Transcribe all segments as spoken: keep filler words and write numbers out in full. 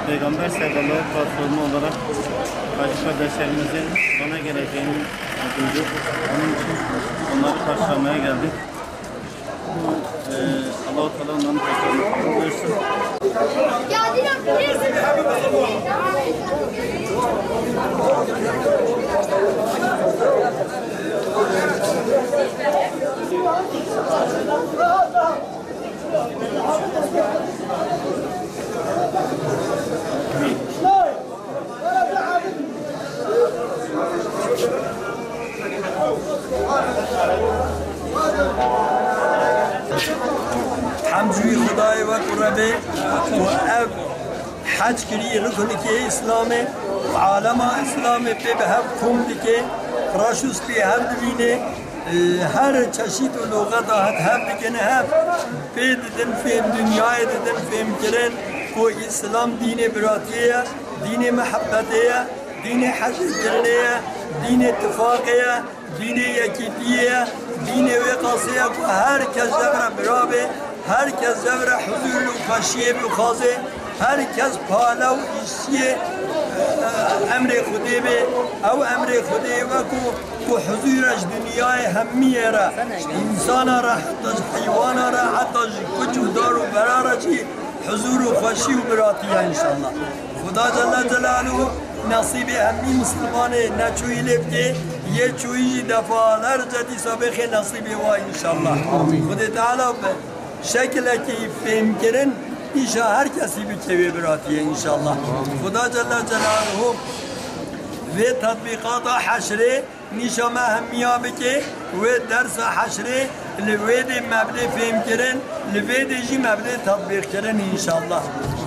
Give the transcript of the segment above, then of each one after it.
Peygamber Sevdaları platformu olarak Hacı kardeşlerimizin bana geleceğini duyduk. Onun için onları karşılamaya geldik. Bu, e, Allah-u Teala onların başarılarını kabul etsin. Hemd ji wî Xwedayê wek û Rebê ku ev heç kirî ruknikê Îslamê û alema Îslamê pê bi hev kom dike, reş û spî hev dibîne, e, her çeşît û loxeta hev dikine hev, pê didin fêm, dinyayê didin fêmkirin ku Îslam dînê biratiyê ye, dînê mihebbetê ye, dînê hezêkirinê ye, dînê tifaqê ye, dînê yekîtiyê ye, dînê wê qasê ye ku her kes ji hev re bira be, her kes ji hev re huzûr û xweşiyê bixwaze, her kes pale û îşçiyê, e, emrê Xwedê be. Ew emrê Xwedê ye ku, ku huzûr e ji dinyayê hemiyê re, ji însana re, heta ji heywana re, heta ji kuç û dar û bera re jî huzûr û xweşî û biratî ye înşallah. Xuda Celle Celaluhu nesîbê hemî misilmanê neçûyî lê bike, yê çûyî jî defalerce dîsa bêxê nesîbê wa înşallah. Amîn. Xwedê Teala bi şekilekî fêmkirin îşa her kesî bike wê biratiyê înşallah. Xuda Celle Celaluhu vê tetbîqata heşrê nîşa me hemiya bike, wê dersa heşrê li wê dê me bidê fêmkirin, li vê dê jî me bidê tetbîqkirin înşallah.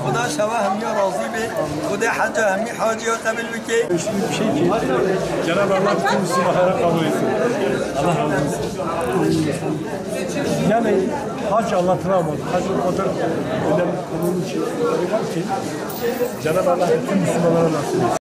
Xuda şeva hemiya razî be, Xwedê heca hemî haciya qebîl bike. Şimdi bir şey ki, Cenab-ı Allah bütün Müslümanlara kabul etsin. Allah razı olsun. Yani hac anlatılamaz. Hac o kadar önemli, önemli bir şey ki, Cenab-ı Allah bütün Müslümanlara nasip etsin.